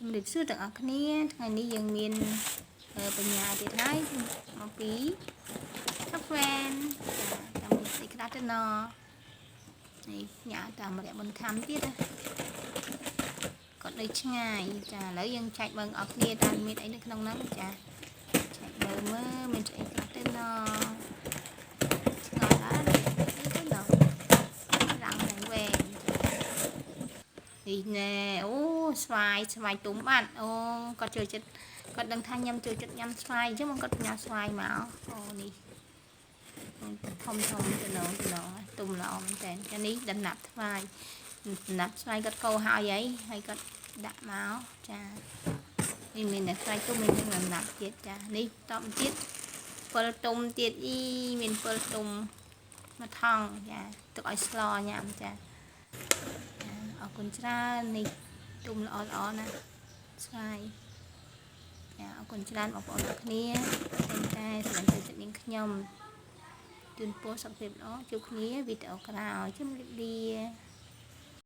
ជំរាបសួរទាំងអស់គ្នាថ្ងៃនេះយើងមានបញ្ញាទៀតហើយមកពី Top Fan ចាចាំមានស្អីខ្លះទៅណនេះញ៉ាតាមរយៈបន្ថែមទៀតណាគាត់នៅឆ្ងាយចាឥឡូវយើងចែកមើលអស់គ្នាតើមានអីនៅក្នុងហ្នឹងចាចែកមើលមើលមានស្អីខ្លះទៅណឆ្ងល់ដែរអីទៅណរាំងទាំងវែងនេះណែអូស្វាយស្វាយទុំបាត់អូគាត់ចូលចិត្តគាត់ដឹងថាញ៉ាំចូលចិត្តញ៉ាំស្វាយអញ្ចឹងមកគាត់ញ៉ាំស្វាយមកអូនេះធំធំទៅណទៅណទុំល្អមែនតើចានេះដំណាប់ស្វាយដំណាប់ស្វាយគាត់កោហើយអីហើយគាត់ដាក់មកចានេះមានតែស្វាយទុំមាននឹងដំណាប់ទៀតចានេះតបទៀត7ទុំទៀតអីមាន7ទុំមួយថង់ចាទុកឲ្យស្លញ៉ាំចាអរគុណច្រើននេះទុំល្អល្អណាស់ស្វាយចាអរគុណច្រើនបងប្អូនអរគ្នាតែតែសម្រាប់ចូលចិត្តនាងខ្ញុំជូនពរសុខភាពល្អជួបគ្នាវីដេអូក្រោយជម្រាបលា។